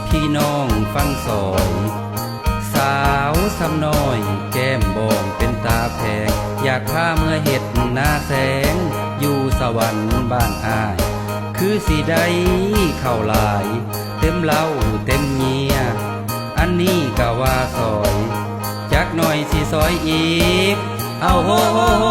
ພີ່ນ້ອງຟັງສອຍ ສາວຊຳນ້ອຍແກ້ມບອງເປັນຕາແພງ ຢາກພາເມືອເຮັດນາແຊງ ຢູ່ສະຫວັນບ້ານອ້າຍ ຄືຊິໄດ້ເຂົ້າຫຼາຍ ເຕັມເລົ້າເຕັມເຍຍ ອັນນີ້ກະວ່າສອຍ ຈັກໜ່ອຍຊິສອຍອີກ ເອົາໂຮໂຮໂຮ